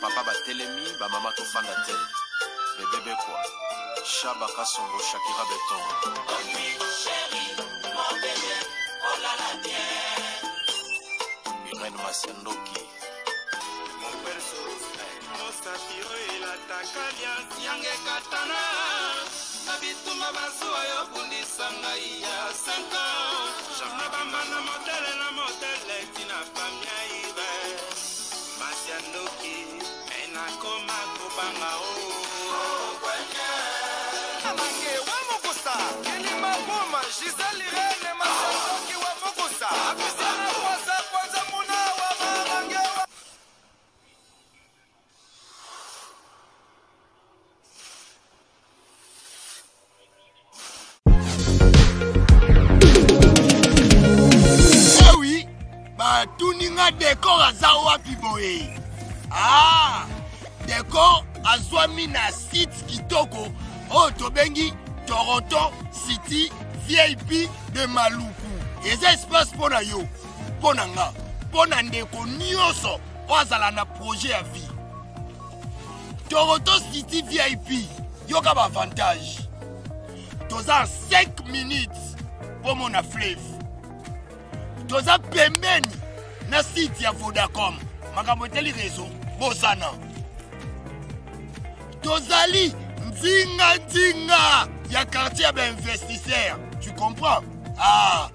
Bapapa batelemi, bamama tofanda te. Bebe Bekwa, Shaba Kasongo, Shakira Beton. Irène Masiandoki. Mosapi oyo elataka liasi yanga ekatana na bitumba bazuwa yo bundisa ngai ya 5 ans na bamba na motele na motele tina famia ibe masi ya ndoki me nakoma kobanga o Mange wa mukusa kilima buma Gisèle Irene Masandoki wa mukusa Apisana kwanza kwanza muna wa mamange wa Eh oui, batuni nga decor aza wapi boye? Ah, decor azwami na site kitoko oyo tobengi Toronto City VIP de Maluku. Eza espace mpo na yo, mpo na nga, mpo na ndeko nyonso oyo azala na projet ya vie. Toronto City VIP, yoka ba avantage. Toza 5 minutes mpo mona fleuve. Toza pembeni na site ya Vodacom. Makambo etali réseau, bosana. Tozali nzinga nzinga ya quartier ya ba investisseurs. Tu comprends? Ah,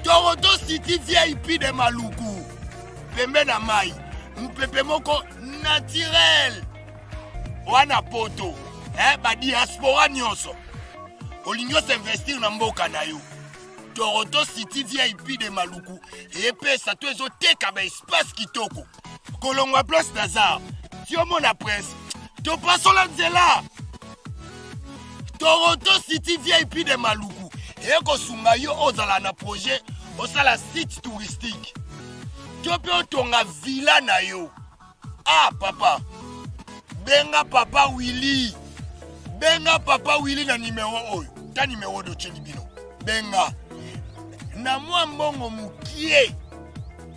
Toronto City VIP de Maluku. Pembe na mai. Mupepe moko naturel. Wana poto. Eh, ba diaspora nyonso. Olingi osinvestir na mboka na yo. Toronto City VIP de Maluku epesa to ezoteka ba espace kitoko. Kolongwa place Nazar, ti omona prince, topasola nzela. Toronto City VIP de Maluku ekosunga yo ozala na projet osala site touristique to mpe otonga villa na yo. Ah papa, benga papa Willy, benga papa Willy na numero oyo, ta numero dotyeli bino, benga na mwa mbongo mokie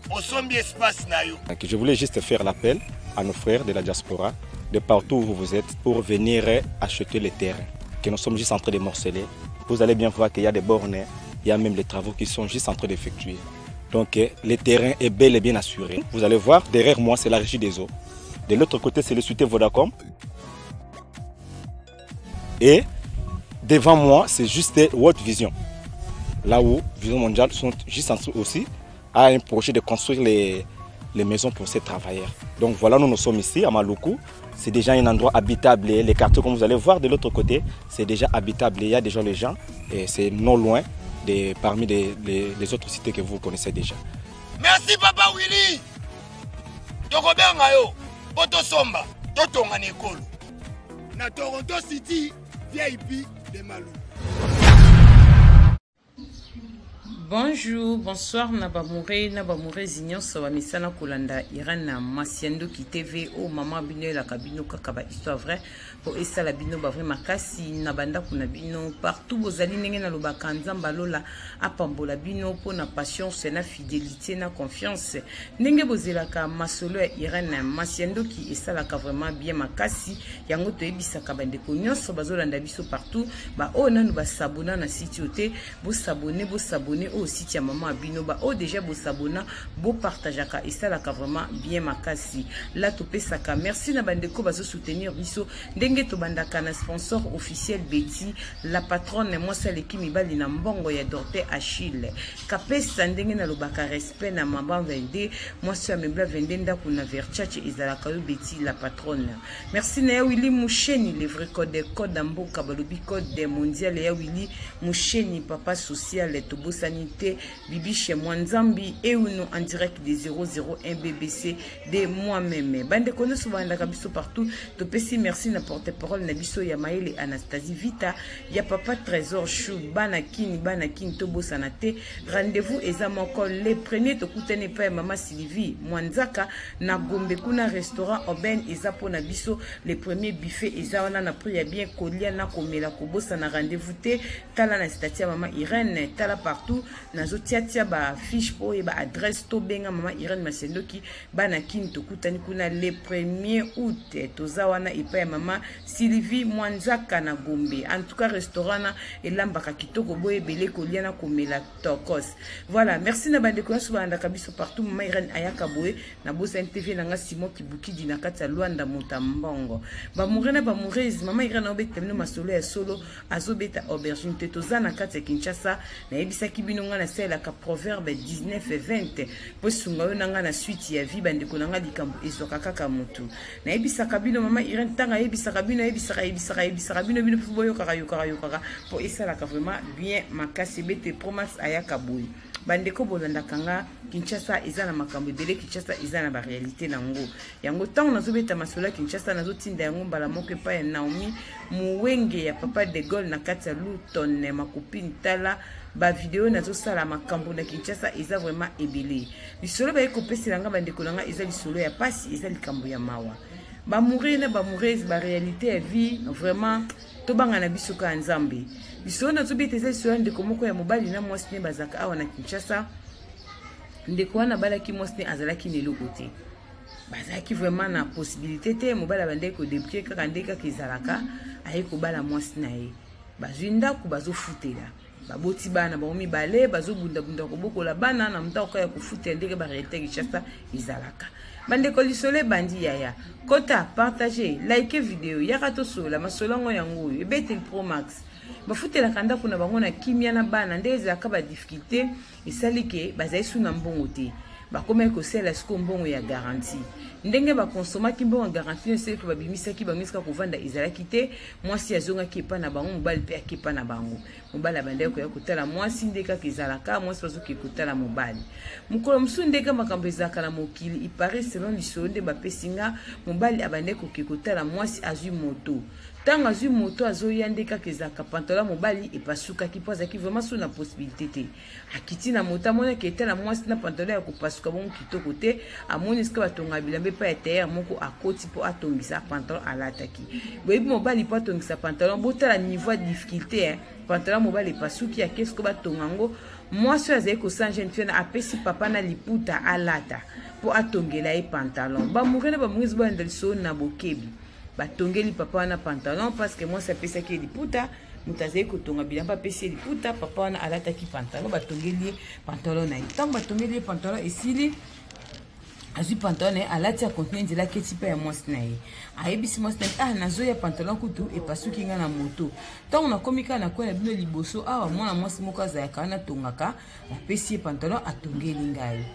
osombi espace na yo. Je voulais juste faire l'appel à nos frères de la diaspora, de partout où vous êtes, pour venir acheter les terrains que nous sommes juste en train de morceler. Vous allez bien voir qu'il y a des bornes, il y a même les travaux qui sont juste en train d'effectuer. Donc le terrain est bel et bien assuré. Vous allez voir, derrière moi, c'est la régie des eaux. De l'autre côté, c'est le cité Vodacom. Et devant moi, c'est juste World Vision. Là où Vision Mondiale sont juste en dessous aussi à un projet de construire les maisons pour ces travailleurs. Donc voilà, nous, nous sommes ici à Maluku. C'est déjà un endroit habitable. Les quartiers, comme vous allez voir de l'autre côté, c'est déjà habitable. Il y a déjà les gens et c'est non loin de, parmi les autres cités que vous connaissez déjà. Merci Papa Willy. Tokobenga yo po tosomba totonga na ekolo na Toronto City VIP de Maluku. Bonjour, bonsoir na bamoure na bamourezi nyonso bamesana kolanda Iran na Masiandoki TV oyo mama bino elaka bino kaka ba histoire vraie po esala bino ba vrai makasi na bandako na bino partout bozali ndenge nalobaka Nzambe alola apambola bino mpo na patience na fidelité na confiance ndenge bozelaka masolo ya Iran na Masiandoki esalaka vraiment bien makasi yango toyebisaka bandeko nyonso bazolanda biso partout ba oyo nanu basabona na site oyo te bosabone bosabone oyo site ya mama ya bino ba oyo deja bosabona bopartageaka esalaka vraiment bien makasi la topesaka merci na bandeko bazosoutenir biso ndenge tobandaka na sponsor officiel Betty la patronne mwasi aleki mibali na mbongo ya Dorte Achille kapesa ndenge nalobaka respect na mama 22 mwasi ya mebla 22 ndako na Versace ezalaka yo Betty la patronne merci na ya Willy Musheni le vrai code code ya mboka balobi code mondial ya Willy Musheni papa social tobosani te Bibiche Mwanzambi euno en direct de 001 BBC de moi-même bandeko nyonso balandaka biso partout topesi merci na porte-parole na biso ya mayele Anastasie Vita ya papa Trésor Chou bana kini bana kini tobosana te rendez-vous eza moko le premier tokutani epai ya mama Sylvie Mwanzaka na Gombe kuna restaurant Aubaine eza mpona biso le premier buffet eza wana na prix ya bien kolia na komela kobosana rendez-vous te tala na statut ya mama Irène tala partout. Nazotiatia bafiche mpo oyeba adresse tobenga mama Irene Masendoki. Bana Kini, tokutani kuna le 1er août. Toza wana epai ya mama Sylvie Mwanzaka na Gombe. En tout cas, restaurant na elambaka kitoko, boye ebele kolia na komela tokos. Voilà, merci na bandeko nyonso balandaka biso partout. Mama Irene ayaka boye na Bosani TV na nga, Simon Kibukidi na kati ya Lwanda, moto mbongo. Bamoure na bamourese, mama Irene aobeta bino masolo ya solo, azobeta aubergine te. Toza na kati ya Kinshasa. Nayebisaki bino, ngai nasalelaka Proverbe 19 20 mpo esunga yo na ngai na suite ya vie. Bandeko na ngai, likambo ezwaka kaka motu. Nayebisaka bino, mama Irene ntango ayebisaka bino, ayebisaka, ayebisaka, ayebisaka bino, bino mpo boyokaka, yokaka, yokaka, mpo esalaka vraiment bien makasi. Ebete Promax ayaka boye. Bandeko bolandaka nga, Kinshasa eza na makambo ebele, Kinshasa eza na baréalité nango. Yango ntango nazobeta masolo ya Kinshasa, nazotinda yango mbala moko epai ya Naomi Mowenge ya papa de Gaulle na kati ya Luton. Makopine, tala bavideo nazosala. Makambo na Kinshasa eza vraiment ebele. Lisolo baye kopesela nga, bandeko na nga, eza lisolo ya pasi, eza likambo ya mawa. Bamoure na bamourese, baréalité ya vie, vraiment tobanga na biso kaka Nzambe. Lisolo nazobeta eza lisolo ya ndeko moko ya mobali na mwasi ne bazalaka awa na Kinshasa. Ndeko wana abalaki mwasi ne azalaki na eloko te, bazalaki vraiment na possibilité te. Mobali abandaki kodébrouiller kaka nde kaka ezalaka. Aye kobala mwasi na ye, bazwi ndako, bazofutela, baboti bana bango mibale, bazobundabunda kobokola bana na ndako ya kofutela, ndenge baréalité Kinshasa ezalaka. Bandeko, lisolo ebandi. Yaya, kota, partage, like video, yaka tosolola masolo yango. Yango oyo ebeteli Promax. Bafutelaka ndako na bango na kimia na bana. Nde ezalaka badifficulté esali ke bazali su na mbongo te, bakomaki kosalela sikoyo mbongo ya garantie. Ndenge bakonsomaki mbongo ya garantie nyonso, esalaki babimisaki bango esika kovanda ezalaki te. Mwasi azongaki epai na bango, mobali mpe ake epai na bango. Mobali abandaki koya kotala mwasi nde kaka ezalaka, mwasi bazoke kotala mobali. Mokolo mosusu, ndenge makambo ezalaka na mokili, ipare selon lisolo nde bapesi nga, mobali abandaki koke kotala mwasi, azwi moto. Ntango azwi moto, azoya, nde kaka ezalaka, pantalon mobali epasukaki, mpo azalaki vraiment so na possibilité te. Akiti na moto, amonaki etala mwasi na pantalon ya kopasuka bongo kitoko te. Amoni esika batongaka bilamba epai ya tailleur moko, akoti mpo atongisa pantalon alataki. Boyebi, mobali mpo atongisa pantalon, botala niveau ya difficulté, hein. Pantalon mobali epasuki, ake siko batonga yango. Mwasi oyo azali kosala jeune fille apesi papa na liputa alata mpo atongela ye pantalon. Bamoure na bamourese, bolanda lisolo na bokebi. Batongeli papa wana pantalon parce que mwasi apesaki ye liputa. Moto azali kotonga bilamba apesi ye liputa, papa wana alataki pantalon, batongeli ye pantalon na ye. Ntango batongeli ye pantalon esili, azwi pantalon na ye, alati, akontinue nzela, aketi mpe ya mwasi na ye. Ayebisi mwasi na ye: "Ah, nazoya, pantalon kutu epasuki ngai na moto. Ntango nakomi kaka na kwela bino liboso awa, mwana mwasi moko azalaka wana atongaka, napesi ye pantalon, atongeli ngai."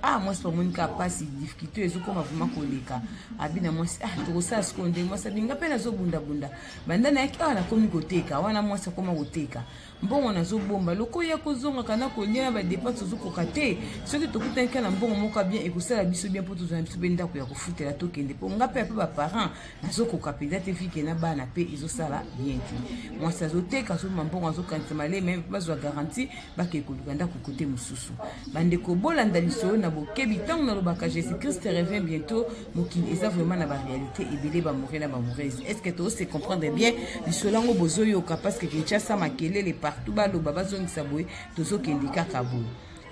Ah, mwasi bamoni kaka mpasi, difficulté ezokoma vraiment koleka. Abi na mwasi: "Ah, tokosala sikoyo ndenge?" Mwasi abi: "Nga mpe nazobundabunda, banda nayaki awa nakomi koteka wana." Mwasi akoma koteka, mbongo nazobomba lokoya kozongaka na kolia na badépenses ozokoka te. Soki tokutani kaka na mbongo moko ya bien, ekosala biso bien, mpo tozwa na biso mpe ndako ya kofutela, tokende, mpo nga mpe ape baparent nazokoka mpenza te, fike na bana mpe ezosala bien te. Mwasi azoteka, azoboma mbongo, azokanisa maleme bazwa garantie, bakee koluka ndako kote mosusu. Bandeko, bolanda lisolo na bokebi. Ntango nalobaka Jésus Christ revient bientôt, mokili eza vraiment na baréalité ebele. Bamoure na bamourese, est ce que tose comprendre bien lisolo yango bozoyoka? Parce que Kinshasa, makelele partout, baloba bazongisa boye, tozokende kaka boye.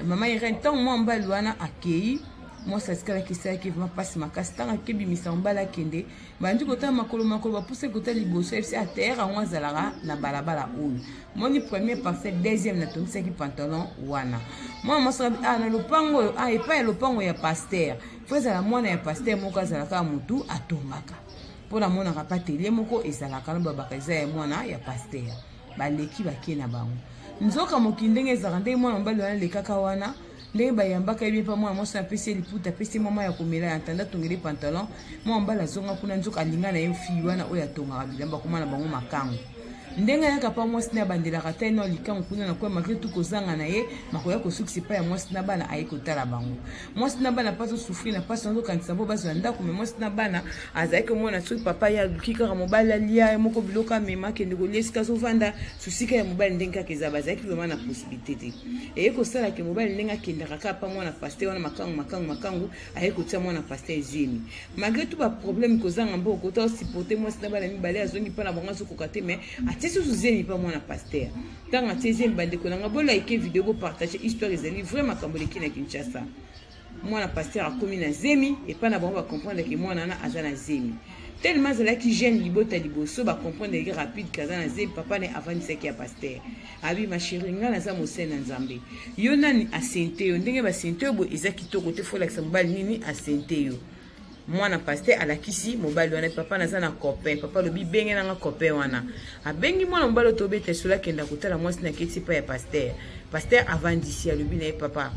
Mama Irene, ntango mwa mobali wana akei, mwasi asikalaki, esalaki vraiment mpasi makasi. Ntango akebimisa mobali akende, bandi kotala makolo, makolo bapusaki kotala liboso, efc atere yango azalaka na balabala oyo moni premier parcelle, deuxième, natongisaki pantalon wana. Mwana mwasi ah, na lopango oyo, ah, epai ya lopango ya pasteur, fo ezala mwana ya pasteur moko azalaka motu atongaka, mpo namonaka pa atelier moko ezalaka na babaka eza ya mwana ya pasteur. Baleki, bakie na bango. Nzoka mokili ndenge ezalaka, ndenge mwana mobali wana alekaka wana, ndenge bayambaka ye mpa mwana mwasi, apesi ye liputa, apesi ye mama ya komela ya ntanda, atongeli pantalon. Mwana mobali azonga kuna, nzoka alinga na ye fille wana oyo atongaka bilamba, akoma na bango makango. Ndenge ayaka mpa mwasi na abandelaka te na likango kuna na kwema malgré tout kozanga na ye makoya kosukisa epai ya mwasi na bana. Aye kotala bango, mwasi na bana mpe azosouffrir na mpasi, azokanisa mpo bazwa ndako. Me mwasi na bana azalaki komona soki papa ye aluki kaka mobali alia ye moko biloko, amema, akende kolia esika azovanda, susika ya mobali. Ndenge kaka eza, bazalaki vraiment na possibilité te. Eye kosalaka mobali ndenge akendaka kaka pa mwana pasteur wana, makangu, makangu, makangu, aye kotia mwana pasteur zemi. Malgré tout baproblème, kozanga mbongo, kota osupporte mwasi na bana mibale, azongi mpa na bango, azokoka te, mais atikali. Atie susu zemi mpa mwana pasteur. Ntango atie zemi, bandeko na nga, bolike video, bopartage histoire, ezali vrai makambo eleki na Kinshasa. Mwana pasteur akomi na zemi epai na bango, bacomprendre ke mwana wana aza na zemi. Tellement azalaki jeune, libota liboso bacomprendre ke rapide ke aza na zemi. Papa ne avandisaki ya pasteur, abi: "Ma chérie, ngai naza mosali na Nzambe. Yo nani asente yo? Ndenge basente yo boye eza kitoko te. Folakisa mobali nini asente yo." Mwana pasteur alakisi mobali wana: "Papa, naza na copain." Papa alobi: "Benge nanga copain wana." Abengi mwana mobali oyo tobeta esolo, akenda kotala mwasi na keti epai ya pasteur. Pasteur avandisi, alobi na ye: "Papa,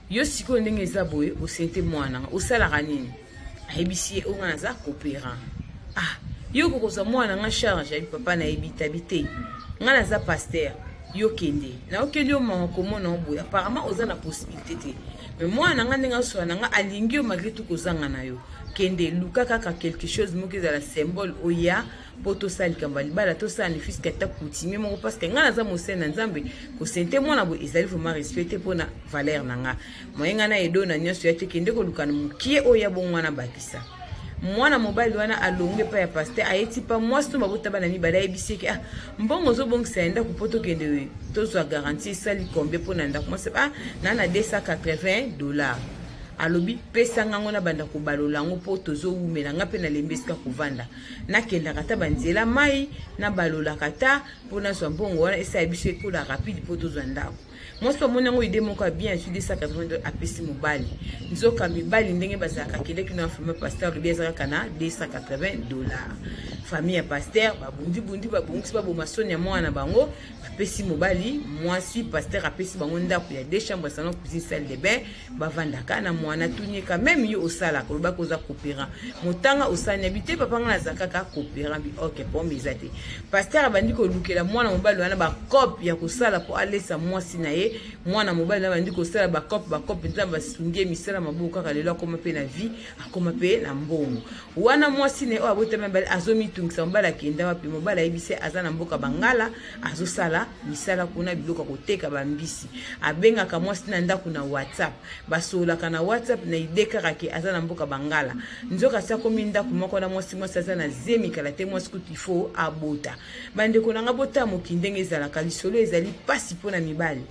yo sikoyo ndenge eza boye, osente mwana, osalaka nini?" Ayebisi ye: "Oyo nga naza coopérant." "Ah, yo kokozwa mwana nga charge?" Ayebi: "Papa, nayebi tabi te, nga naza pasteur. Yo kende, naokeli yo mawa komona o boye. Apparemment oza na possibilité te, mais mwana na nga, ndenge asola na nga, alingi yo malgré tout kozanga na yo. Kende luka kaka quelque chose moko ezala symbole, oya mpo tosala likambo ya libala, tosala ne fût-ce que ata coutumier moko, parce que ngai naza mosali na Nzambe. Kosente mwana boye ezali vraiment respect te mpo na valeur na nga. Moye ngai na edo na nyonso ya te. Kende koluka na mokie oyo ya bongo wana." Bakisa mwana mobali wana alongwe epai ya pasteur, ayeti pa mwasi to babota bana mibale. Ayebisi eke: "Ah, mbongo ozobongisa ya ndako mpo tokende tozwa garantie esali combien mpo na ndako?" Mwasi: "Ah, na 280 dollars." Alobi: "Pesa ngango na banda kobalola yango mpo tozowumela. Nga mpe nalembi esika kovanda, nakendaka ata banzela mai, nabalolaka ta mpo nazwa mbongo wana, esala biso ekola rapide mpo tozwa ndako." Mwasi amoni yango idée moko ya bien, azwi 280, apesi mobali. Nzoka mibali ndenge bazalaka, akendeki na famille pasteur, alobi aza kaka na 280 dollars. Famille ya pasteur babundibundi, babongisi, baboma soni ya mwana na bango, bapesi mobali mwasi. Pasteur apesi bango ndako ya deux chambres, salon, cuisine, salle de bain, bavandaka na mwana. Tunieka même: "Yo osalaka? Olobaki oza coopérant, motanga osali?" Bi te: "Papa, nga naza kaka coopérant." Bi ok, pombe eza te. Pasteur abandi kolukela mwana mobali wana bacope ya kosala mpo alesa mwasi na ye. Mwana mobali wana abandi kosala bacope, bacope, Nzambe basungi ye, misala maboko kaka. Lelo akoma mpe na vie, akoma mpe na mbongo wana. Mwasi na ye oyo abotami mibali azomitungisa: mobali akenda wapi? Mobali ayebisi aza na mboka Bangala, azosala misala kuna, biloko ya koteka, bambisi. Abengaka mwasi na ndako na WhatsApp, basololaka na WhatsApp na idée kaka ke aza na mboka Bangala. Nzoka asi akomi ndako moko na mwasi. Mwasi aza na zemi kala te, mwasi kutu ifo abota. Bandeko na nga, botala mokili ndenge ezalaka. Lisolo ezali mpasi mpo na mibali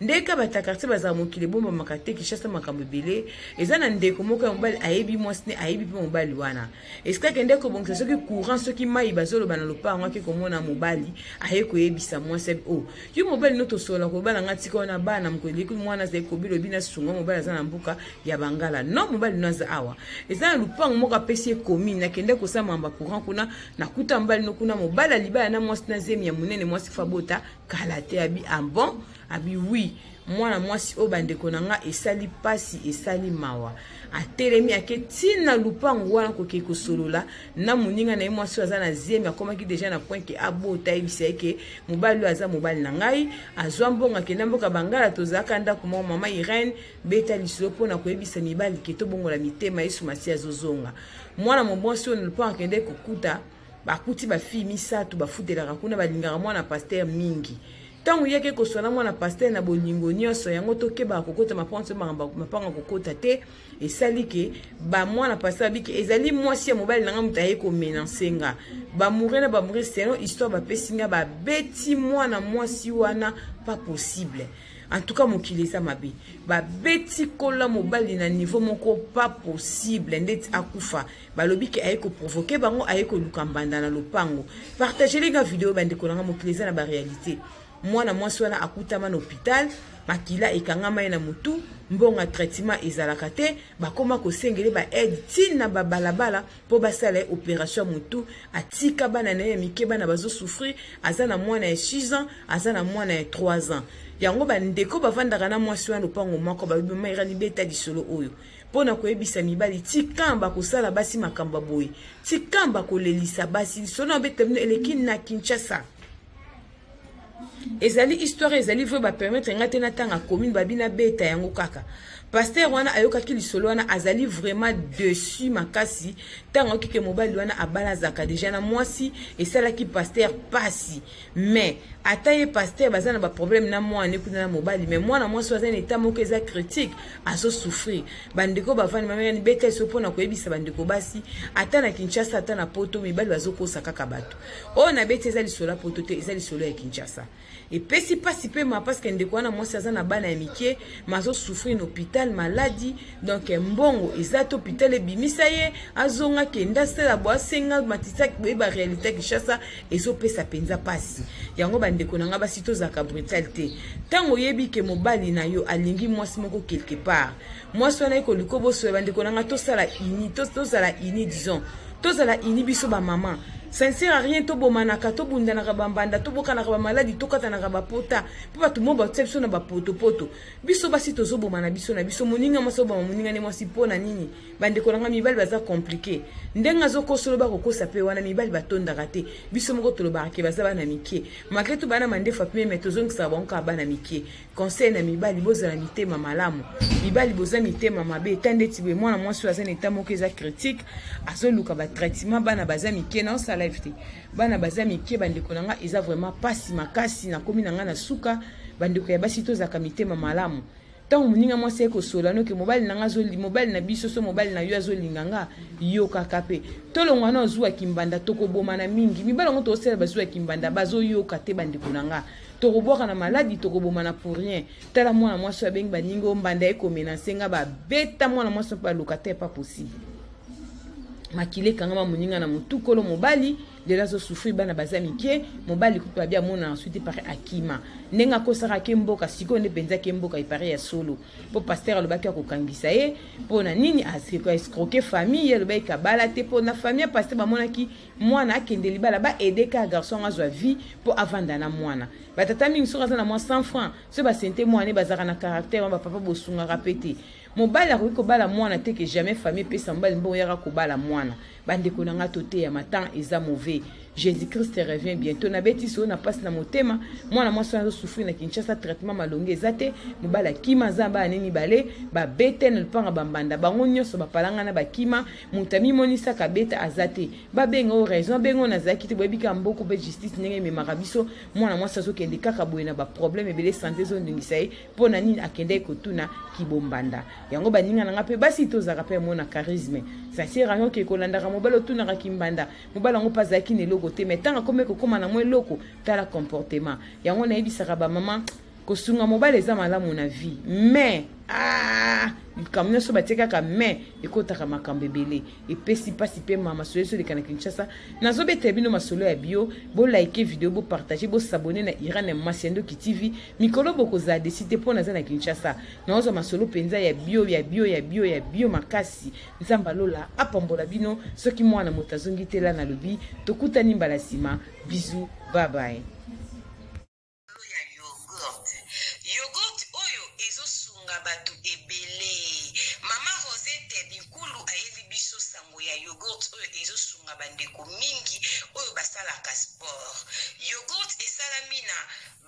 ndeka bato ya quartier bazala. Mokili ebombamaka te. Kinshasa makambo ebele eza. Na ndeko moko ya mobali ayebi mwasi ne, ayebi mpe mobali wana. Esika akende kobongisa soki courant, soki mai, bazoloba na lopango, ake komona mobali, aye koyebisa mwasi: "O oh, yo mobali no tosola kobala nga, tika wana bana mokolo eleki, mwana azali kobilobi na sunga. Mobali aza na mboka ya Bangala no, mobali no aza awa, eza na lupango moko apesi ye commune. Nakende kosala mamba courant kuna, nakuta mobali no kuna, mobali alibala na mwasi na zemi ya monene, mwasi fabota kala te." Abi: "Ah bon?" Abi: "Oui." Mwana mwasi oyo, bandeko na nga, esali mpasi, esali mawa. Atelemi, ake ntina lupango wana, kokei kosolola na moninga na ye mwasi oyo aza na zemi, akomaki déjà na point ke abota. Ayebisa ye ke mobali oyo aza mobali na ngai, azwa mbongo, akenda mboka Bangala, tozalaka ndako moko. Mama Irene, beta lisolo mpona koyebisa mibali ke tobongola mitema, Yesu Masi azozonga. Mwana mobwasi oyo na lupango akende kokuta, bakuti bafille misato bafutelaka kuna, balingaka mwana pasteur mingi. Ntango yaki koswana mwana pasteur na bolingo nyonso, yango tokebaka kokota mapango, mapango kokota te. Esali ke bamwana pasteur abiki ezali mwasi ya mobali na nga moto aye komenacer nga. Bamoure na bamoure, selon histoire bapesi nga, babeti mwana mwasi wana pas possible. En tout cas, mokili eza mabe. Babeti kola mobali na niveau moko pas possible, ndeti akufa. Balobi ke aye koprovoquer bango, aye koluka mbanda na lopango. Partagez nga video, bandeko na nga. Mokili eza na baréalité. Mwana mwasi wana akutama na hôpital, makila ekangama ye na motu, mbongo ya traitement ezalaka te. Bakóma kosengele baaide ntina babalabala mpo basala ye opération ya motu. Atika bana na ye ya mike, bana bazosouffrir. Aza na mwana ya 6 ans, aza na mwana ya 3 ans. Yango bandeko bavandaka na mwasi wana lopango moko balobi: "Mama Irani, beta lisolo oyo mpo na koyebisa mibali, tikamba kosala basi makambo ya boye, tikamba kolelisa basi." Lisolo na babeta bino eleki na Kinshasa, ezali histoire, ezali vrai. Bapermettre nga te natanga commune, babi nabeta yango kaka. Pasteur wana ayokaki lisolo wana, azali vraiment dessus makasi. Ntango ayoki ke mobali wana abala, azalaka déjà na mwasi, esalaki pasteur pasi, mais Ata ye pasteur baza na baproblème na mwana kuna na mobali, mais mwana mwasi aza na état moko eza critique, azosouffrir. Bandeko bavandi mameyani beta eso mpona koyebisa bandeko basi, ata na Kinshasa, ata na Poto, mibali bazokosa kaka bato. Oyo nabeti eza lisolo ya Poto te, eza lisolo ya Kinshasa. Epesi mpasi mpe ma parce que ndeko wana mwasi aza na bana ya mike, ma azosouffrir na hôpital, maladie. Donc mbongo eza te, hôpital ebimisa ye, azonga, kenda asala bo, asenga matisa. Boyeba réalité ya Kinshasa ezopesa mpenza mpasi. Yango bandeko na nga basi, tozalaka brutal te. Ntango oyebi ke mobali na yo alingi mwasi moko quelque part, mwasi wana ekoluka bosoya, bandeko na nga, tosala uni, tozala uni, disons tozala uni biso bamama. Ça ne sert à rien tobomanaka, tobundanaka bambanda, tobokanaka bamaladi, tokatanaka bapota, mpo bato mo batia biso na bapotopoto. Biso basi tozobomana biso na biso. Moninga mwasi oboma moninga nde mwasi mpo na nini? Bandeko na nga mibali baza compliqué. Ndenge azokosolo, bakokosa mpe wana mibali batondaka te. Biso moko tolobaka ke baza bana mike, malgré to bana mandefu apime, me tozongisaka bango kaka bana mike. Conseil na mibali: bozala mitema malamu. Mibali boza mitema mabe. Eta ndeti boye, mwana mwasi oyo aza na état moko eza critique, azoluka batraitement, bana baza mike. Na osala live te, bana baza mike. Bandeko na nga, eza vraiment pasi makasi. Nakomi na nga na suka. Bandeko ya basi, tozalaka mitema malamu. Ntango moninga mwasi aye kosola noke mobali na nga, mobali na biso, so mobali na yo azolinga nga, yokaka mpe. Tolongwa na ozwaki mbanda, tokobomana mingi. Mibali yango tozosala bazwaki mbanda, bazoyoka te. Bandeko na nga, tokobwaka na maladi, tokobomana pour rien. Tala mwana mwasi oyo abengi baningi oyo mbanda ekomena nsenga, babeta mwana mwasi mpe baluka te. Pas possible. Makila ekangama moninga na motu. Kolo mobali lelo azosouffrir, bana baza mike. Mobali kutu abi amona ensuite pare akima ndenge akosaka ake mboka. Sikoyo nde mpenza ake mboka, epare ya solo, mpo pasteur alobaki akokangisa ye. Mpo na nini? Escroquer famille. Ye alobaki kabala te, mpo na famille ya pasteur bamonaki mwana akende libala, baaider kaka garçon azwa vie mpo avanda na mwana. Batata mingi, soki aza na mwa 100 franc, soki basente mwana, bazalaka na caractère wana. Bapapa bosungaka mpe te. Mobali akoki kobala mwana te, ke jamais famille epesa mobali mbongo yaka kobala mwana. Bandeko na nga, toteyama, temps eza mauvais. Jésus Christ revient bientôt. Nabeti so na mpasi na motema. Mwana mwasi wana azosouffrir na Kinshasa, traitement malongi eza te. Mobali akima, aza bana ne mibale, babete na lupanga, bambanda bango nyonso bapalangana, bakima. Moto amimonisaka beta aza te. Babenga oyo raison, abenga oyo nazalaki te. Boyebi kaka mboko mpe justice ndenge ememaka biso. Mwana mwasi azokende kaka boye na baproblème ebele, santé ezondingisa ye. Mpo na nini akendaki kotuna kibombanda yango? Baninga na nga mpe basi, tozalaka mpe mona charisme sincere yango oke kolandaka mobali, otunaka kimbanda. Mobali yango mpe azalaki na eloko te, mais ntango akomi kokóma na mwa eloko, tala comportement yango. Nayebisaka bamama, kosunga mobali eza malamu na vie, mais ah, likambo nyonso batie kaka mais ekotaka makambo ebele. Epesi mpasi mpe ma masolo ezoleka na Kinshasa. Nazobetela bino masolo ya bio. Bolike video, bopartage, bos'abonner na Iran Masiandoki TV. Mikolo bokozala déçus te, mpo naza na Kinshasa, naozwa masolo mpenza ya bio, ya bio, ya bio, ya bio makasi. Nzambe alola apambola bino. Soki mwana moto azongi te la, nalobi tokutani mbala nsima. Bisous, bye bye. Ya yoghurt, yoghurt oyo ezosunga bato ebele. Mama Rosette Binkulu ayeli biso sango ya yoghurt oyo ezosunga bandeko mingi oyo basalaka sport. Yoghurt esalami na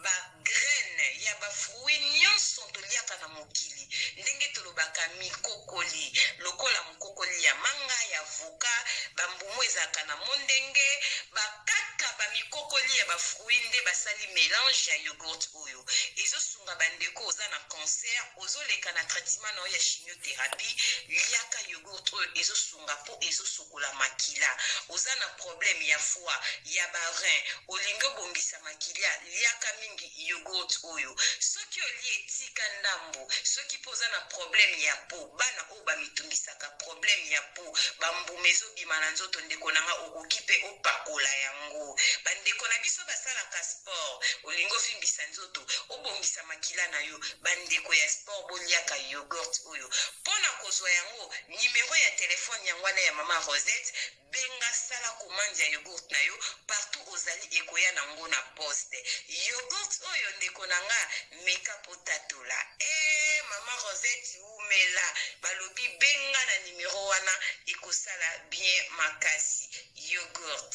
bagraine ya bafruit nyonso toliaka na mokili, ndenge tolobaka mikokoli, lokola mokokoli ya manga, ya avocat, bambumu ezalaka na mondenge, bakaka bamikokoli ya bafruit nde basali mélange ya yoghurt oyo ezosunga bandeko. Oza na cancer, ozoleka na traitement na oyo ya chimiothérapie, liaka yoghurt oyo, ezosunga mpo ezosokola makila. Oza na problème ya foie, ya barein, olingi obongisa makilia, liaka mingi yoghurt oyo. Soki olie, etika ndambo. Soki mpo oza na problème ya peau, bana oyo bamitungisaka, problème ya peau, bambuma ezobima na nzoto, ndeko na nga, okoki mpe opakola yango. Bandeko na biso basalaka sport, olingi ovimbisa nzoto, obongisa makila na yo, bandeko ya sport, boliaka yoghurt oyo. Mpo na kozwa yango, nimero ya telefone yango wana ya mama Rosette. Benga, sala commande ya yoghurt na yo partout ozali, ekoya nango na poste. Yoghurt oyo, ndeko na nga, meka po tatola. E mama Rosette umela, balobi benga na nimero wana, ekosala bien makasi yoghurt.